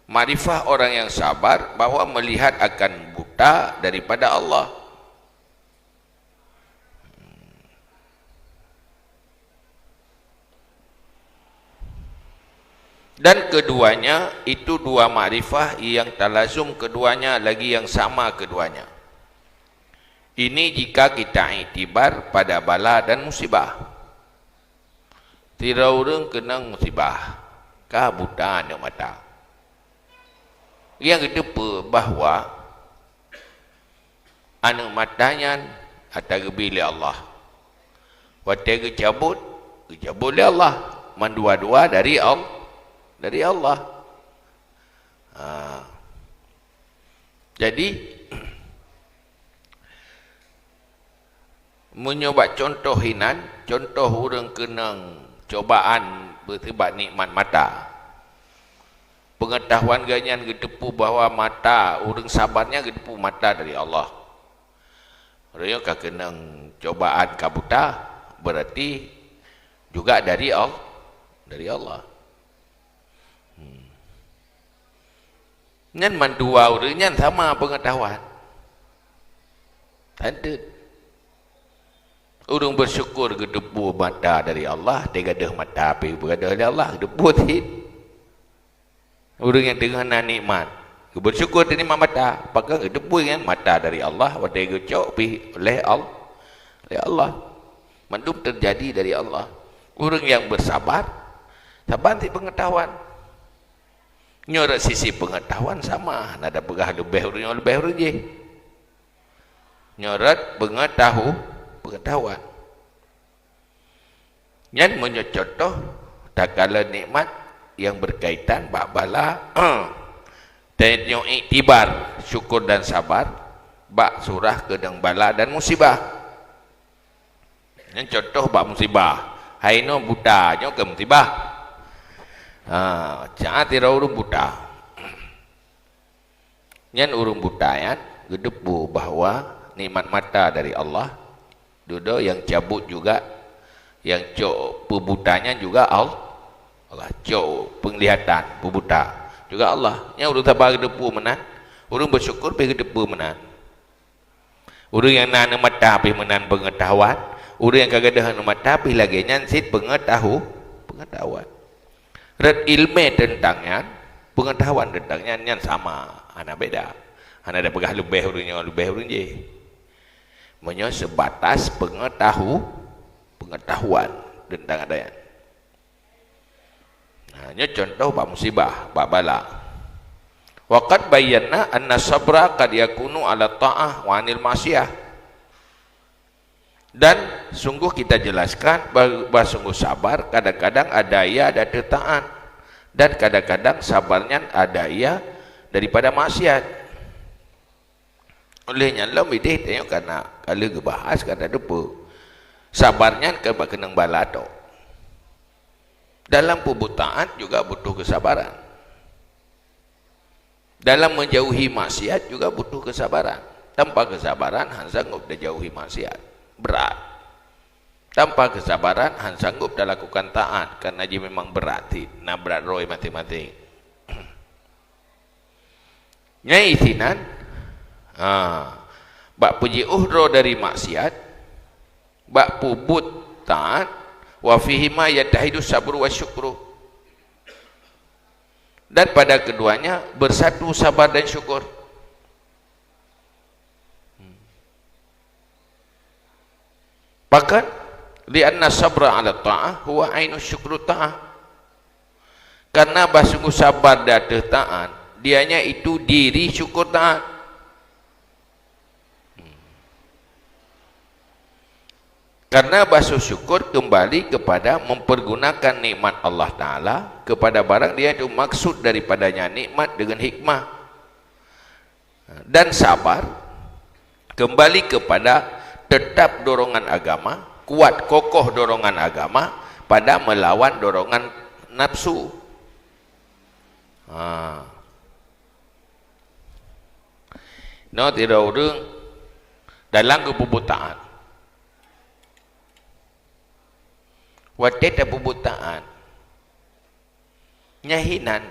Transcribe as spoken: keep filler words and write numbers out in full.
Makrifah orang yang sabar bahwa melihat akan buta daripada Allah. Dan keduanya itu dua makrifah yang talazum keduanya lagi yang sama keduanya. Ini jika kita iktibar pada bala dan musibah. Sidroe ureuëng keunong musibah, ka buta aneuk mata. Nyang geuteupeue bahwa aneuk mata nyan ata geubri lé Allah. Watée geucabut, geucabut lé Allah. Mandua-dua dari Al-, dari Allah. Ha. Jadi, meunyoe bak cuntoh hinan, cuntoh ureuëng keunong cobaan beuseubat nikmat mata. Peungeutahuan geuh nyan geuteupeue bahwa mata ureuëng sabar nyan geuteupeue mata dari Allah. Ureuëng ka keunong cobaan ka buta, berarti juga dari Al-, dari Allah. Hmm. Nyan mandua ureuëng nyan sama peungeutahuan. Tanteuet. Ureuëng beusyukur geuteupeue mata dari Allah, teugadôh mata pih geugadôh lé Allah, geuteupeue cit. Ureuëng nyang teungoh na nikmat, geubeusyukur teuh nikmat mata, pakon geuteupeue nyan mata dari Allah, watée geucok pih lé Al-, lé Allah. Mandum teujadi dari Allah. Ureuëng nyang beusabar, saban cit peungeutahuan. Nyoe rot sisi peungeutahuan sama, hana tapeugah leubeh ureuëng nyoe leubeh ureuëng jéh. Nyoe rot peungeutahu-, peungeutahuan. Nyan meunyoe cuntoh takalon nikmat nyang beukaitan bak bala, tanyoe iktibar syukur dan sabar bak surah keunong bala dan musibah. Nyan cuntoh bak musibah. Hai nyoe buta, nyoe keu musibah. Ha, cak sidroe ureuëng buta. Nyan ureuëng buta nyan geuteupeue bahwa nikmat mata dari Allah, dudoe nyang cabut juga, nyang cok peubuta nyan juga Al-, Allah. Cok peunglihatan peubuta juga Allah. Nyan ureuëng sabar geuteupeue meunan, ureuëng beusyukur pih geuteupeue meunan. Ureuëng nyang na aneuk mata pih meunan peungeutahuan, ureuëng nyang ka gadôh aneuk mata pih lagée nyan cit peungeutahu-, peungeutahuan. Rot iéleumé teuntang nyan, peungeutahuan teuntang nyan, nyan sama, hana beda. Hana tapeugah leubeh ureuëng nyoe leubeh ureuëng jéh. Meunyoe seubatas peungeutahu-, peungeutahuan teuntang adat nyan. Nah, nyoe cuntoh bak musibah, bak bala. Wa qad bayyana anna sabra qad yakunu ala ta'ah wa anil ma'siyah. Dan sungguh kita jelaskan bah-, bah sungguh sabar kadang-kadang ada ia ada taat, dan kadang-kadang sabar nyan ada ia daripada maksiat. Oleh nyan lom idéh tanyoe kana, ka lheueh geubahas kana teupeue. Sabar nyan kon bak keunong bala tok. Dalam peubuet taat juga butuh kesabaran. Dalam menjauhi maksiat juga butuh kesabaran. Tanpa kesabaran, han sanggup tajauhi maksiat. Berat. Tanpa kesabaran, han sanggup talakukan taat, karena jih memang berat cit, na berat roi maséng-maséng. Nyan isinan, ha, bak peujiôh droe dari maksiat, bak peubuet taat, wa fihima yattahidu sabru wa syukru. Dan pada keduanya bersatu sabar dan syukur. Pakon? Lianna sabra ala ta'ah huwa ainu syukru ta'ah. Karena bah sungguh sabar di ateueh taat, dianya itu diri syukur taat. Karena bah sungguh syukur kembali kepada mempergunakan nikmat Allah Ta'ala kepada barang dia itu maksud daripadanya nikmat dengan hikmah. Dan sabar kembali kepada tetap dorongan agama, kuat kokoh dorongan agama pada melawan dorongan nafsu. Ha. Nyoe sidroe ureuëng dalam geupeubuet taat. Watée tapeubuet taat, nyan hinan